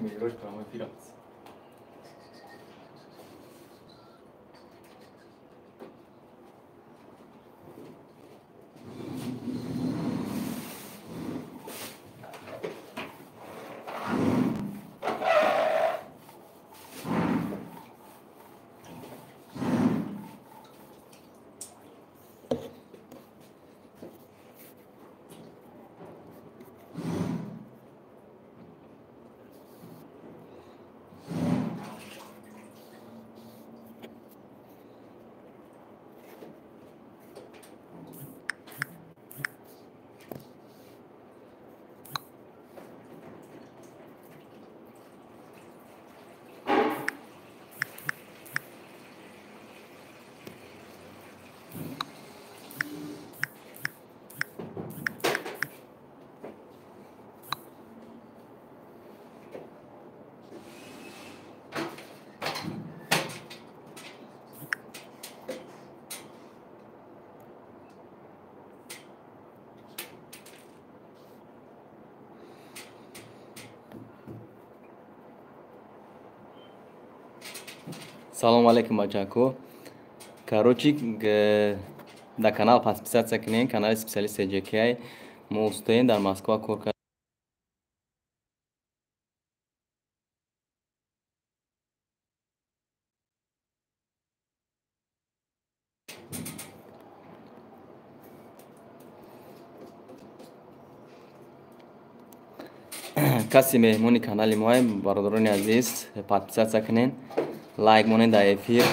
Меҳрош прямой эфир аст. Салом алейкум, бачако. Короче, дар канал подписаться кунед, канали специалист CJK. Мо устоем дар Москва кор каси меҳмони канали моем, бародарони азиз, подписаться кунед, лайк монед дар эфир.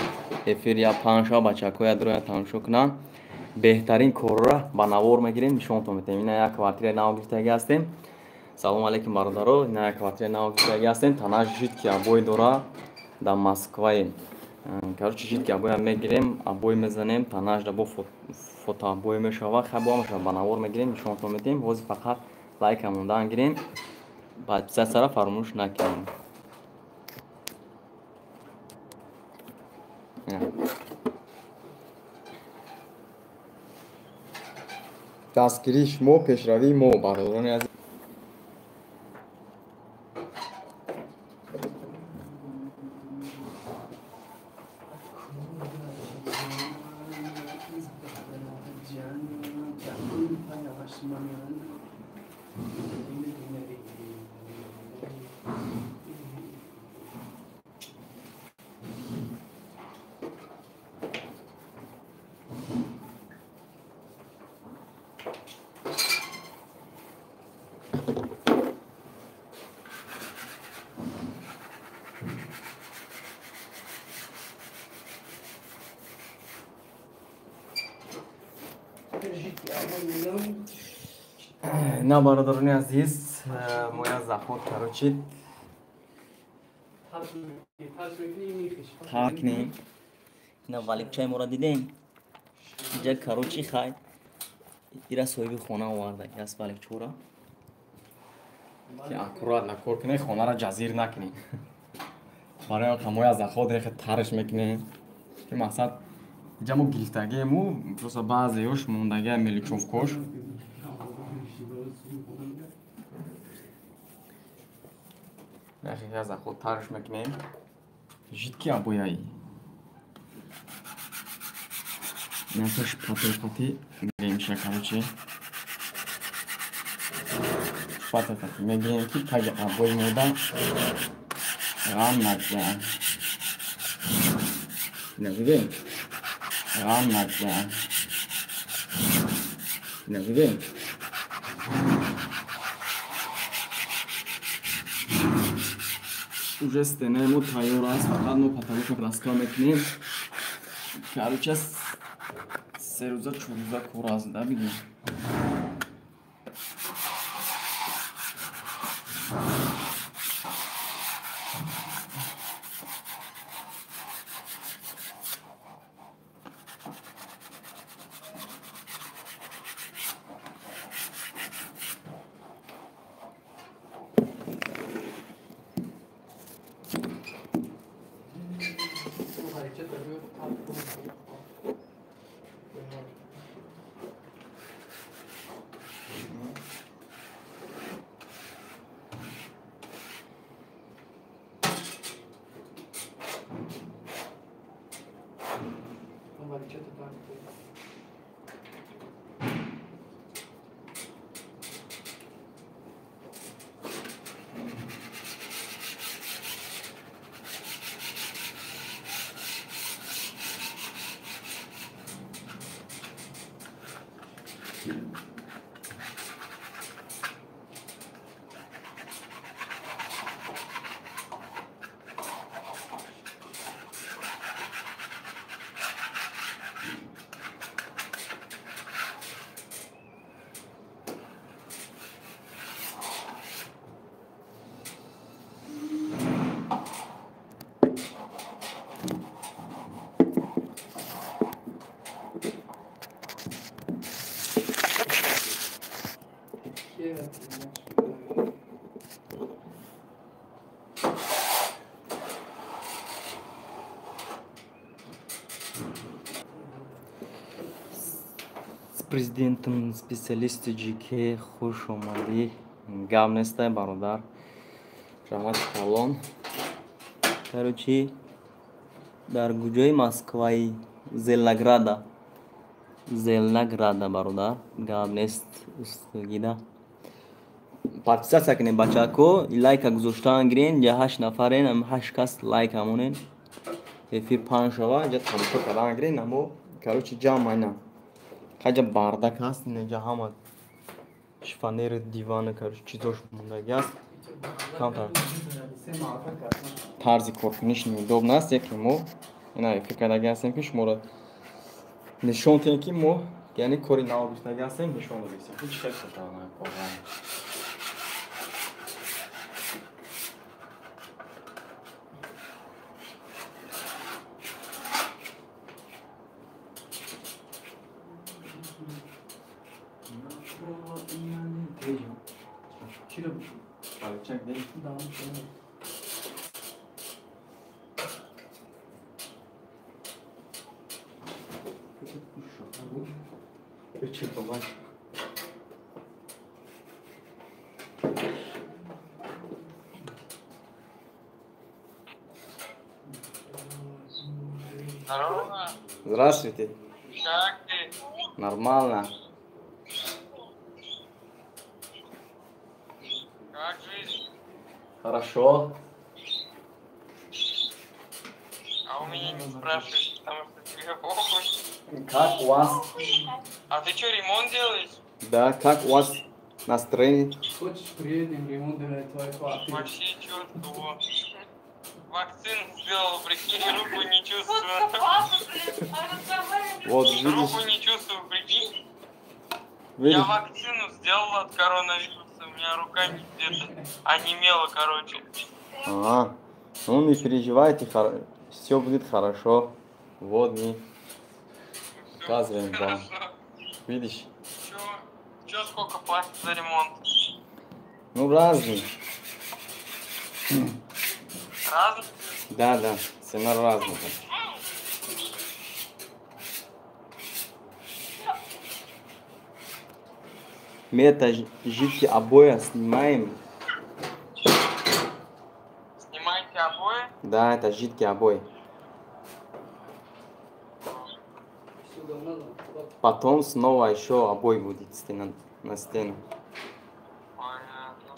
Эфир я панҷшаба бачакҳоя дуроя тамошо кунанд. Беҳтарин корро ба навор мегирем, нишонтон медиҳем. Ина як квартираи нав гирифтагӣ ҳастем. Салом алейкум, бародаро. Ина як квартираи нав гирифтагӣ ҳастем. Танаш жидкий обои дора дар Москваи. Короче, жидкий обоя мегирем, обои мезанем, танаш да бо фотообои мешава. Хай бо мешава, ба навор мегирем, нишонтон медиҳем. Ҳозир фақат лайка мондан гирем. Подписаться фаромӯш накунем. Дастгирии шумо пешравии мо, бародарони азиз. На, бародарони азиз, моя заход, короче, таркнем. На валикчаи моро дидем. Инҷа, короче, хай ира соҳиби хона оварда яс валикчора. Ки аккуратно кор кунед, хонаро ҷазир накунед. Барои он моя заход рехе тарш мекунем. Ки мақсад инҷа мо гирифтагиему, просто баъзеёш мондагия меличовкош. Я заход тарш мекунем. Жидкий обояи. Нафаш патер-пати мегирем, короче. Патер-пати мегирем, ки таги обои мода ғам накунад. Надидем? Ғам накунад. Надидем? Уже стенаи мо тайёр аст, фақат мо потолокро краска мекунем. Короче, 3 рӯза 4 рӯза кор аст, да бигем. президентом специалисти ЖК, хуш омадӣ. Гап нестай, бародар. Раҳмати калон. Короче, дар куҷои Москваи? Зеленограда. Зеленограда, бародар. Гап нест, устогида. Подписаться кунед, бачако, лайка гузоштан гирен, ҷа 8 нафарен, ам 8 кас лайк ҳамонен. Эфир панҷ шава, ҷа тамошо кардан гирен, амо короче ҷамъ айна. Хаҷа бардак ҳаст, инҷа ҳама шифонери, дивана, короче чизош мондаги аст. Камтар тарзи коркуниш неудобно аст, яке мо ина эфир кардаги ҳастем, ки шуморо нишон диҳем, ки мо яъне кори нав гирифтаги ҳастем, нишон додем. Ҳеҷ хел корҳо. Здорово. Здравствуйте. Как ты? Нормально. Как жизнь? Хорошо. А у меня не спрашиваешь, потому что тебе похуй. Как у вас? А ты что, ремонт делаешь? Да, как у вас настроение? Хочешь, приедем, ремонт делать твою квартиру? Вообще четко, вот. Вакцину сделал, прикинь, руку не чувствую. Вот, видишь? Руку не чувствую, прикинь. Видишь? Я вакцину сделал от коронавируса, у меня рука где-то онемела, короче. А, ну не переживайте, все будет хорошо. Вот мы показываем вам. Видишь? Чё, сколько платят за ремонт? Ну, разный. Разный? Да, да, цена разная. Мы это жидкие обои снимаем. Снимаете обои? Да, это жидкие обои. Потом снова еще обои будет стена, на стену. Понятно.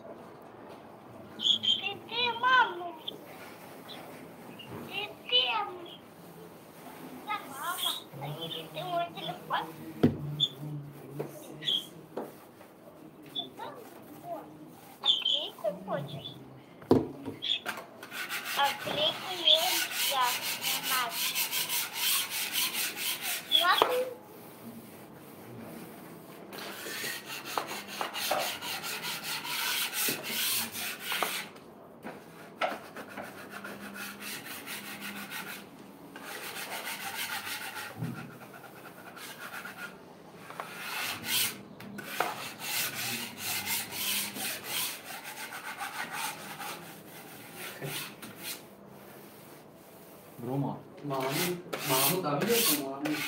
Рома. Mahmut abi yok mu Mahmut?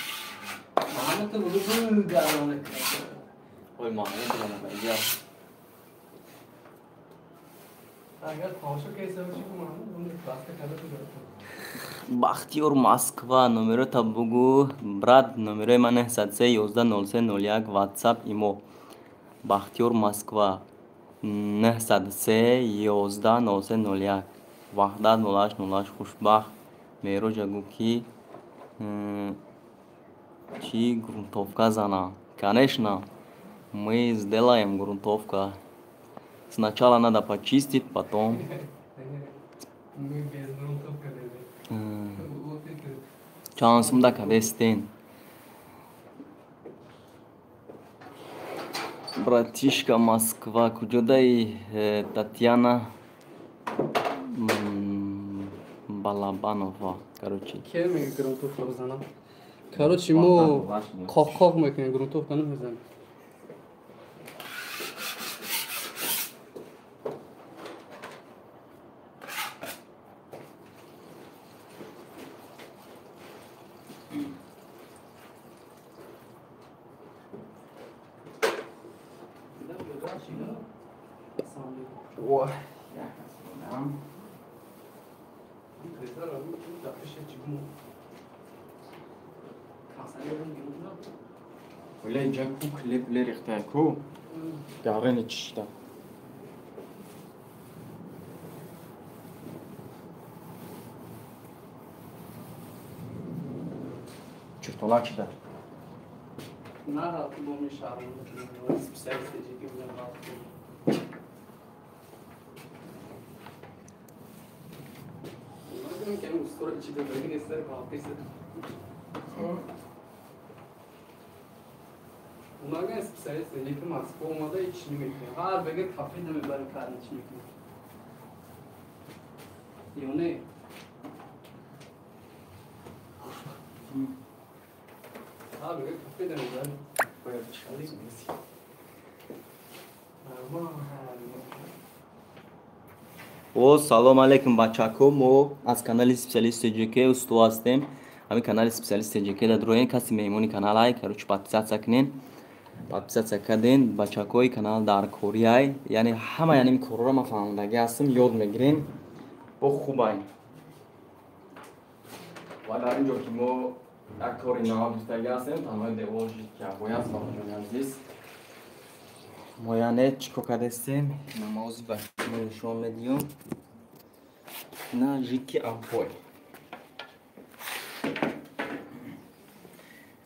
Mahmut'u bulup galiba. Ой, Mahmut bana Агар хоҳшу кейса боши ку Маҳмуд он баста карда ту. Бахтиёр Москва, номерота бугу, брат, номерои ман 903 11 03 01, WhatsApp, имо. Бахтиёр Москва 903 11 03 01. Ваҳдат 08 08, хушбахт. Мероҷа гуфт ки чӣ грунтовка зана. Конечно, мы сделаем грунтовка. Сначала надо почистить, потом. Мы без грунтовка. Чанд сумда кадестен. Братишка Москва, куҷодаи Татьяна Балабанова, короче. Ке мега грунтовка бизанам? Короче, мо қоқ-қоқ мекунем, грунтовка намезанем. О, Оля инҷа ку клеп лерихта ку гарени чишта. Чертолак шида. На, бо мешавам. Специалист ки Унага специалист ки Москва омада ҳеч намекунад. Ҳар бега кафе намебарем, кар ҳеч мекунад. Ё не? Ҳар бега кафе намебарем. О, салом алейкум, бачако. Мо аз канали Специалист ТЖК усто ҳастем. Ҳамин канали Специалист ТЖК да дроен, каси меҳмони канал ай, короче, подписаться кунен. Подписаться карден, бачакои канал дар корияй. Яъне ҳама яъне корора ман фаҳмондагӣ ҳастам, ёд мегирем. Бо хубай. Ва дар ин ҷо ки мо як кори нав гирифтагӣ ҳастем, танҳои девор ки абои аст, бародарони азиз. Мо яъне чӣ кор кардастем? Намози ба шумо нишон медиҳам. На жидки обой.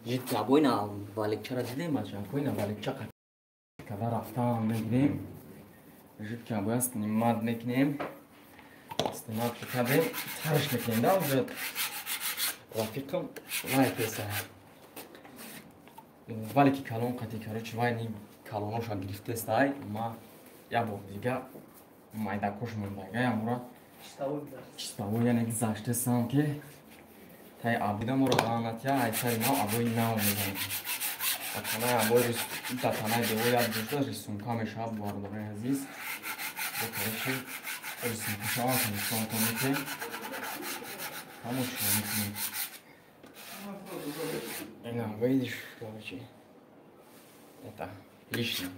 Жидки обой на валекчаро дидем, бачакои на валекча када рафтан мегирем. Жидки обоя снимат мекунем. Снимат кардем, тарш мекунем, да, уже рафиқам вай песа. Валеки калон қати, короче, вай ни калоноша гирифтестай, ма як бор дига майдакош мондага, ямура чиставой, яъне гузаштесам ки тай абида моро лаънатия, ай сари нав абои нав мезанем. Ба танаи абои ба танаи девор як душта рисунка мешавад, бародарони азиз. Бо короче рисунка шавад, нишонтон метем. Тамошо мекунем. Ина, видишь, короче, это лишнее.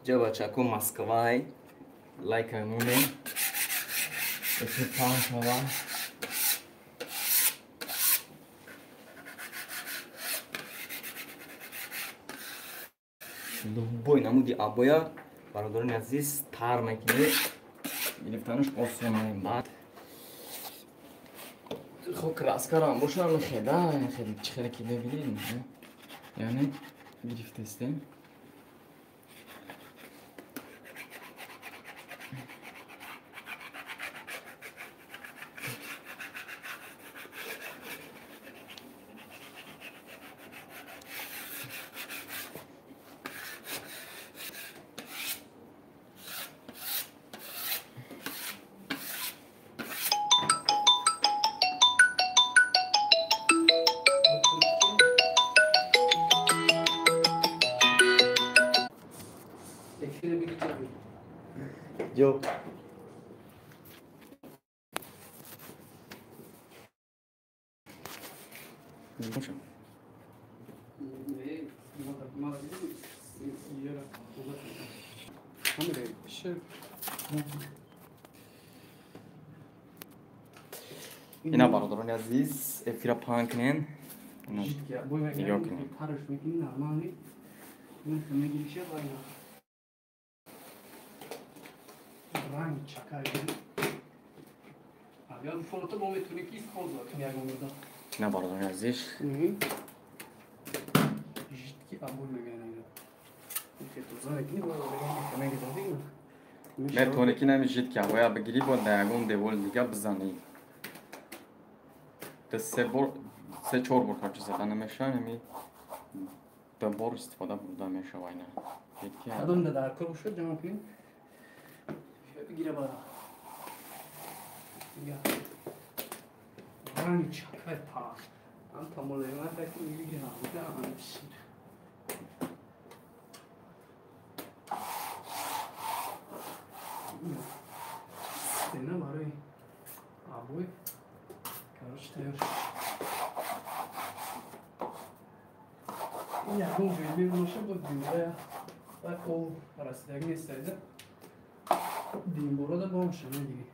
Ҷа бачако Москвай, лайкай монем. Эфир паҳн шава. Любой намуди абоя, бародарони азиз, тар мекунед. Гирифтанаш осонае. Баъд хо краскарам бошам хеда, хеле чӣ хеле ки мебинед, яъне гирифтестем. Yo. Ина, бародарони азиз, эфира паҳн кунен. Нигоҳ кунед. Ранг чакай. Агар фото бо метавонӣ ки использовать кунӣ ягон муддат. На, бародарони азиз. Жидки обой мегӯянд. Тоза мекунӣ, мегирӣ. Метавонӣ ки нами жидки обоя бигирӣ, бо дар ягон девори дига бизанӣ. Се бор, се чор бор короче зада намешавад, ҳами ду бор истифода бурда мешавад ина. Жидки. Кадом дар кор бошад, ҷамъ кунем. Бигира бара. Ранги чакай па. Ам тамолема так миги ҳамда ам шир. Стена барои обои. Короче, тайёр шуд. Ягон ҷой мебоша бо димбора ва об расидаги нестайда. Димборода бомша мегирӣ.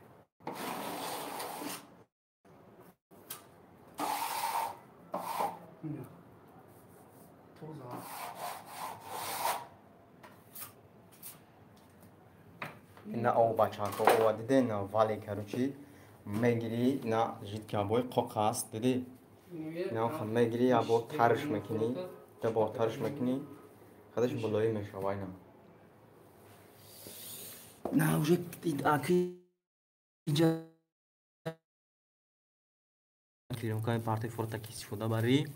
Тоза. На об бачаҳо ова диде, на вале короче мегирӣ, на жидкий обои қоқ аст, диди? На мегирӣ, як бор тарш мекунӣ, ду бор тарш мекунӣ, хадаш мулоим мешава ина. На уже аки инҷа клеёнкаи парти форта ки истифода барӣ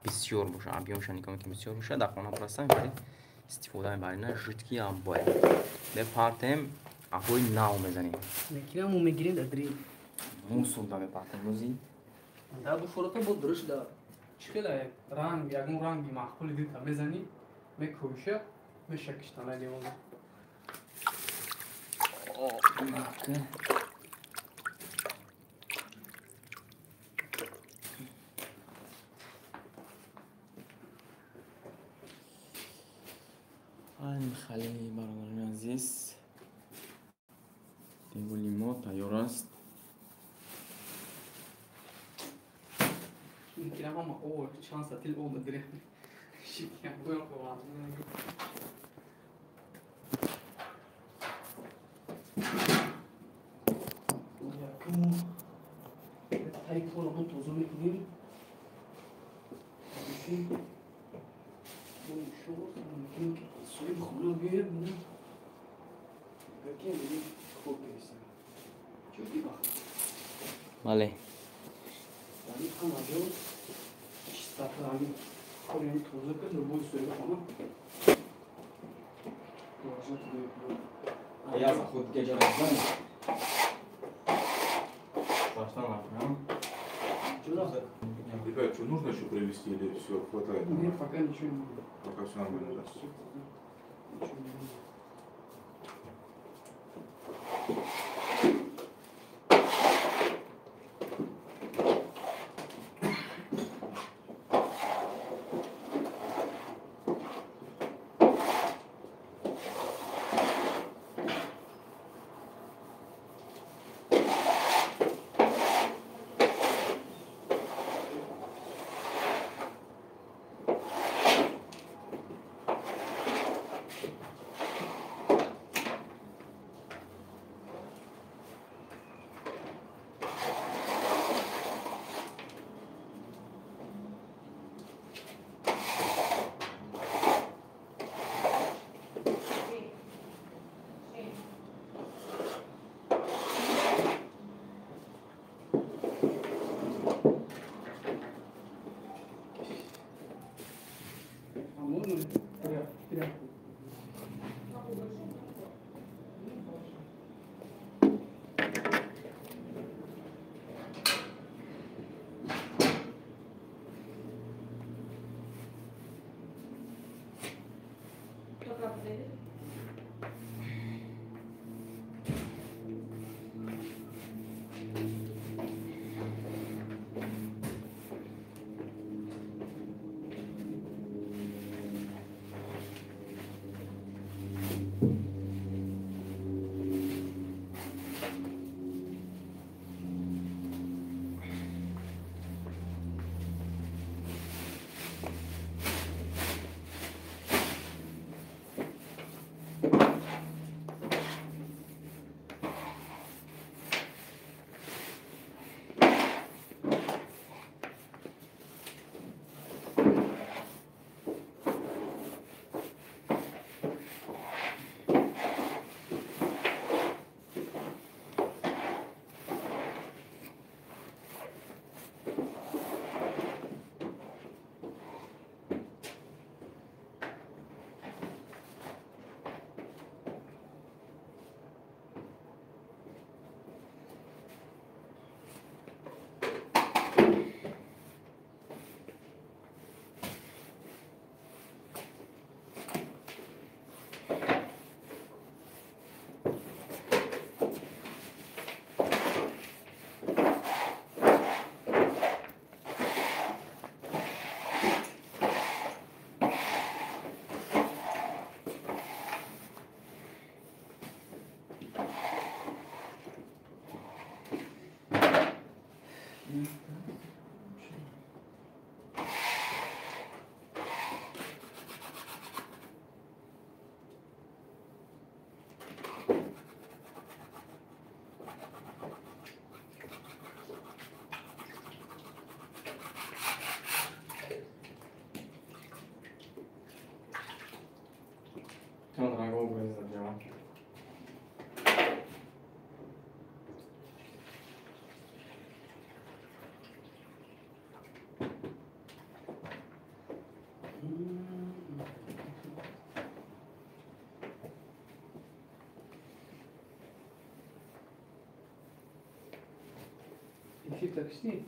бисёр боша, объёмша нигоҳ ки бисёр боша, дар хона просто мебарӣ, истифода мебарӣ. На жидкий обоя мепартем, обои нав мезанем. Мекунам, мегирем дар дри. Мусулда мепартем рӯзи. Да бу форота бо дуруш да. Чӣ хела ранг, ягон ранги маъқули дита мезанӣ, мекӯша, мешакиштана девона. Айн хали, бародарони азиз, деволи мо тайёр аст. Мекунам ҳама о чанд сатил об дри. Шикям боям ховам. Якум тари пола бо тоза мекунем. Соҳиби хона биёяд, хоб мерисам. Чунки вақт. Бале. Ҳама ҷо чистота, ҳамин кори ҳамин тоза кард, любой соҳиби хона. Я заход геҷа раздан. Баштан накунам. Ребят, что нужно еще привезти или все хватает? Нет, пока ничего не нужно. Пока все нормально, да? Ничего не нужно. А можно тряпку? Такси.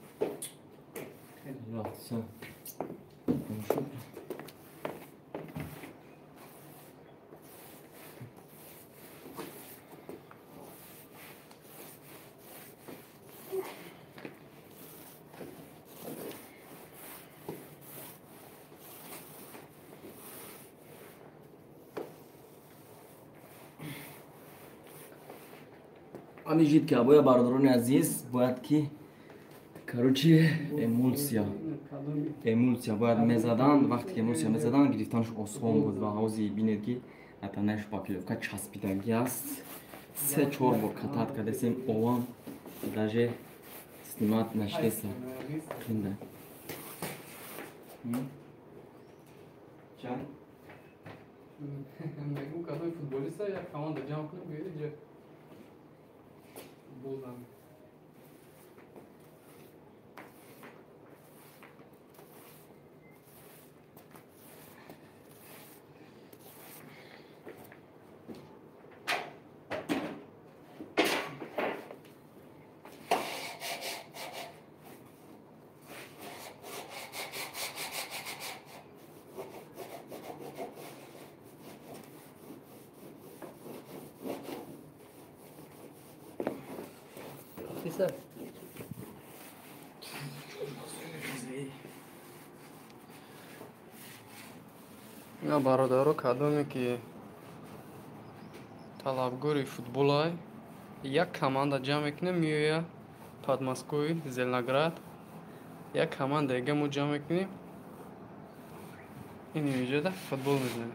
Ами жидкий обоя бародарони азиз бояд ки короче эмулсия бояд мезадан. Вақте ки эмулсия мезадан гирифтанаш осон буд ва ҳози бинед ки атанаш шпаклёвка часпидагӣ аст. 3-4 бор катат кардесем, овам даже снимать нашдеса. Қинда. Чанд? Мегум кадои футболиста як команда ҷамъ кунем, биёед инҷа футбол занем. На бародаро, кадоме ки талабгори футболай, як команда ҷамъ мекунем, меоя Подмосковье, Зеленоград, як команда дига мо ҷамъ мекунем, ин инҷода футбол мезанем.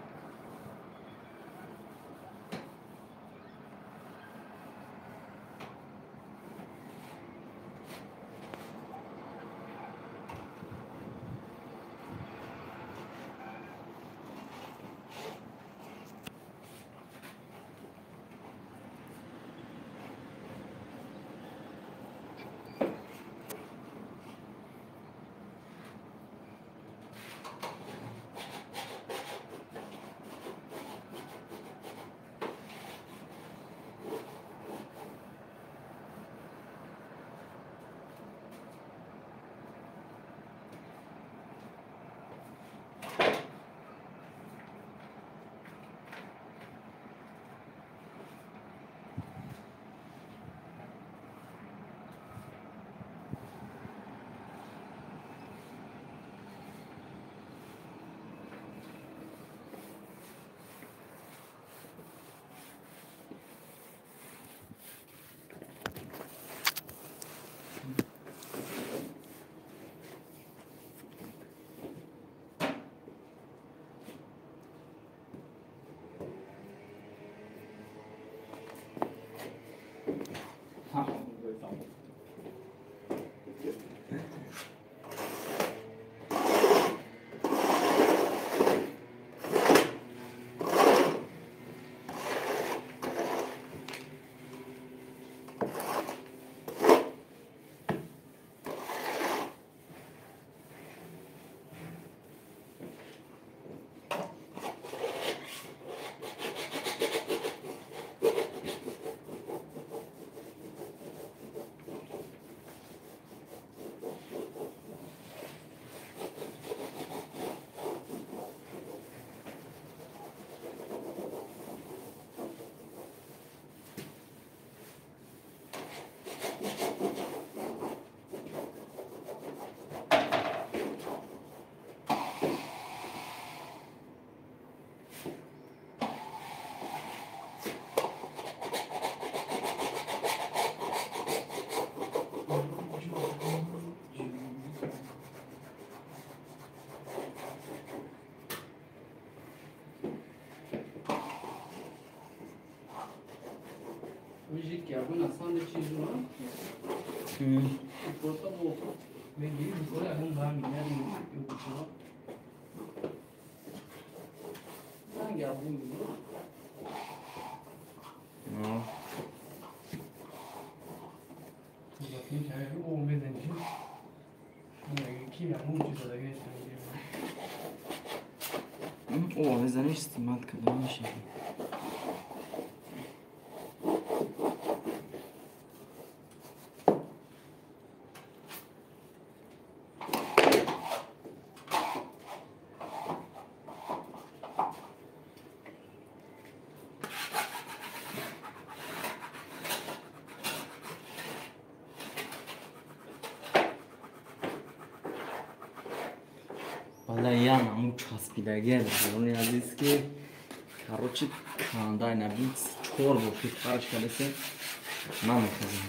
Жидкий огонь на самом деле через просто Ягон чиз задаги нест. О, мезаниш стимат карда мешавад. Валла я наму часпидагия барони азиз ки короче кандай набин чор бор шуд фарш кардесе намехазам.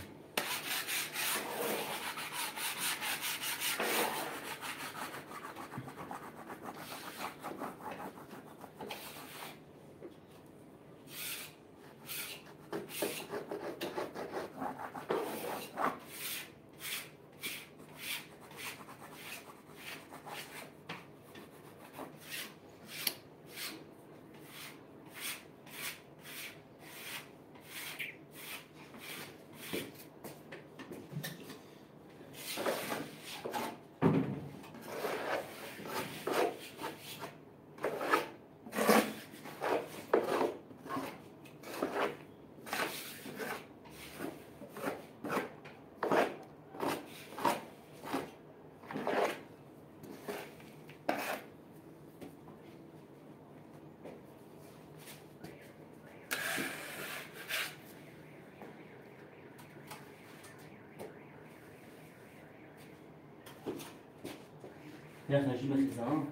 Як нажимехизам.